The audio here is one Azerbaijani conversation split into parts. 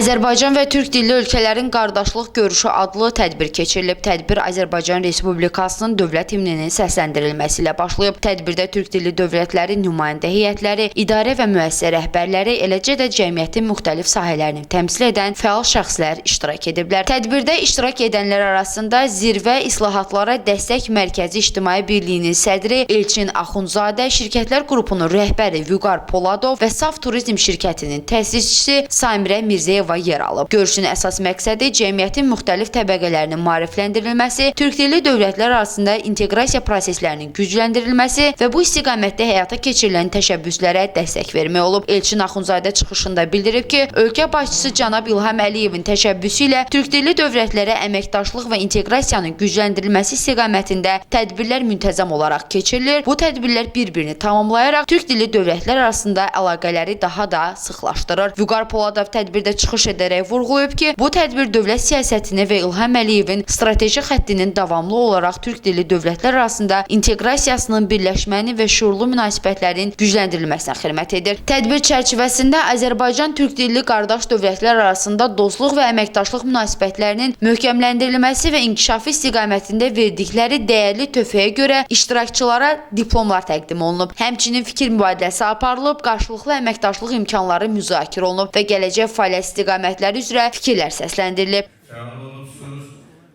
Azərbaycan və Türk dilli ölkələrin qardaşlıq görüşü adlı tədbir keçirilib. Tədbir Azərbaycan Respublikasının dövlət himninin səsləndirilməsi ilə başlayıb. Tədbirdə Türk dilli dövlətlərin nümayəndə heyətləri, idarə və müəssisə rəhbərləri, eləcə də cəmiyyətin müxtəlif sahələrini təmsil edən fəal şəxslər iştirak ediblər. Tədbirdə iştirak edənlər arasında Zirvə İslahatlara Dəstək Mərkəzi İctimai Birliyinin sədri Elçin Axundzadə, şirkətlər qrupunun rəhbəri Vüqar Poladov və Saf Turizm şirkətinin təsisçisi Samirə Mirzəyeva yer alıb. Görüşün əsas məqsədi cəmiyyətin müxtəlif təbəqələrinin maarifləndirilməsi, türk dilli dövlətlər arasında inteqrasiya proseslərinin gücləndirilməsi və bu istiqamətdə həyata keçirilən təşəbbüslərə dəstək vermək olub. Elçin Axundzadə çıxışında bildirib ki, ölkə başçısı cənab İlham Əliyevin təşəbbüsü ilə türk dilli dövlətlərə əməkdaşlıq və inteqrasiyanın gücləndirilməsi istiqamətində tədbirlər müntəzəm olaraq keçirilir. Bu tədbirlər bir-birini tamamlayaraq türk dilli dövlətlər arasında əlaqələri daha da sıxlaşdırır. Vüqar Poladov tədbirdə çıxış edərək vurğulayıb ki, bu tədbir dövlət siyasətini və İlham Əliyevin strateji xəttinin davamlı olaraq türk dilli dövlətlər arasında inteqrasiyasının, birləşmənin və şüurlu münasibətlərin gücləndirilməsinə xidmət edir. Tədbir çərçivəsində Azərbaycan türk dilli qardaş dövlətlər arasında dostluq və əməkdaşlıq münasibətlərinin möhkəmləndirilməsi və inkişafı istiqamətində verdikləri dəyərli töhfəyə görə iştirakçılara diplomlar təqdim olunub. Həmçinin fikir mübadiləsi aparılıb, qarşılıqlı əməkdaşlıq imkanları müzakirə olunub və gələcək fəaliyyət istiqamətləri üzrə fikirlər səsləndirilib. Fəal olubsunuz.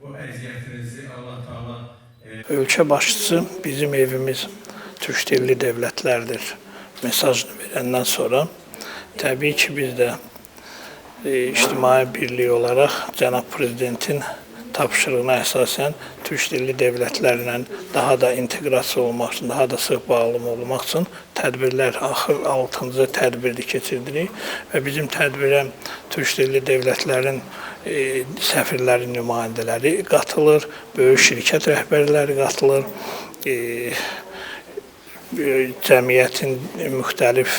Bu əziyyətinizi Allah Taala Ölkə başçısı bizim evimiz türk dilli dövlətlərdir mesajını verəndən sonra təbii ki, biz də ictimai birlik olaraq cənab prezidentin tapşırığına əsasən türk dilli dövlətlərlə daha da inteqrasiya olmaq üçün, daha da sıx bağlı olmaq üçün tədbirlər, axır 6-cı tədbirdir keçirdirik və bizim tədbirə türk dilli dövlətlərin səfirlərin nümayəndələri qatılır, böyük şirkət rəhbərləri qatılır, cəmiyyətin müxtəlif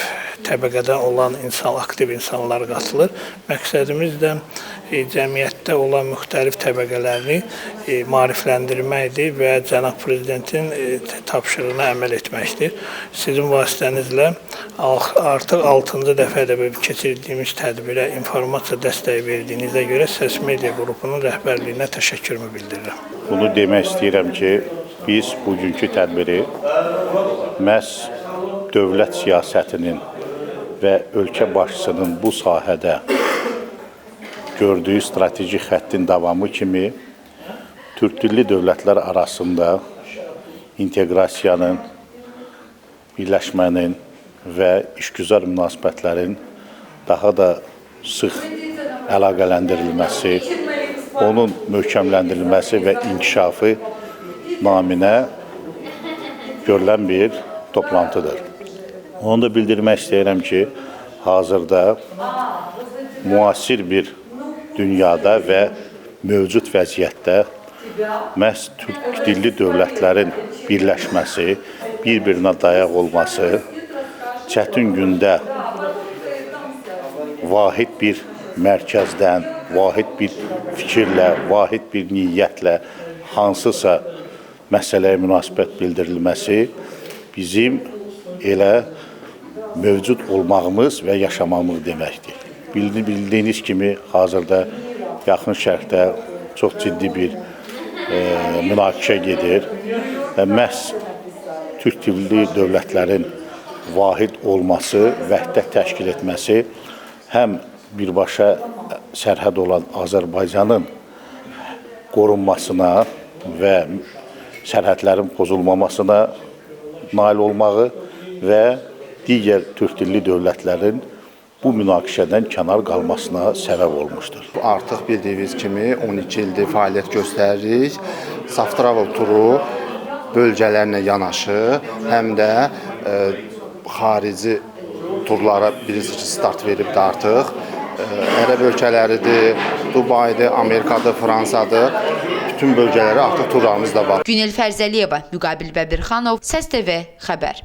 təbəqədən olan insan, aktiv insanlar qatılır. Məqsədimiz də cəmiyyətdə olan müxtəlif təbəqələri maarifləndirməkdir və cənab prezidentin tapşırığına əməl etməkdir. Sizin vasitənizlə artıq 6-cı dəfədə keçirdiyimiz tədbirə informasiya dəstəyi verdiyinizə görə Səs Media qrupunun rəhbərliyinə təşəkkürümü bildirirəm. Bunu demək istəyirəm ki, biz bugünkü tədbiri məhz dövlət siyasətinin və ölkə başçısının bu sahədə gördüyü strateji xəttin davamı kimi türk dilli dövlətlər arasında inteqrasiyanın, birləşmənin və işgüzar münasibətlərin daha da sıx əlaqələndirilməsi, onun möhkəmləndirilməsi və inkişafı naminə görülən bir toplantıdır. Onu da bildirmək istəyirəm ki, hazırda müasir bir dünyada və mövcud vəziyyətdə məhz türk dilli dövlətlərin birləşməsi, bir-birinə dayaq olması, çətin gündə vahid bir mərkəzdən, vahid bir fikirlə, vahid bir niyyətlə hansısa məsələyə münasibət bildirilməsi bizim elə mövcud olmağımız və yaşamağımız deməkdir. Bildiyiniz kimi hazırda Yaxın Şərqdə çox ciddi bir münaqişə gedir və məhz türk dilli dövlətlərin vahid olması, vəhdət təşkil etməsi həm birbaşa sərhəd olan Azərbaycanın qorunmasına və sərhədlərin pozulmamasına nail olmağı və digər türk dilli dövlətlərin bu münaqişədən kənar qalmasına səbəb olmuşdur. Artıq bildiyiniz kimi 12 ildir fəaliyyət göstəririk. Saf Travel turu bölgələrlə yanaşı, həm də xarici turlara bilirsiniz ki, start veribdir artıq. Ərəb ölkələridir, Dubaydır, Amerikadır, Fransadır. Bütün bölgələrə artıq turlarımız da var. Günel Fərzəliyeva, Müqabil Bəbirxanov, Səs TV xəbər.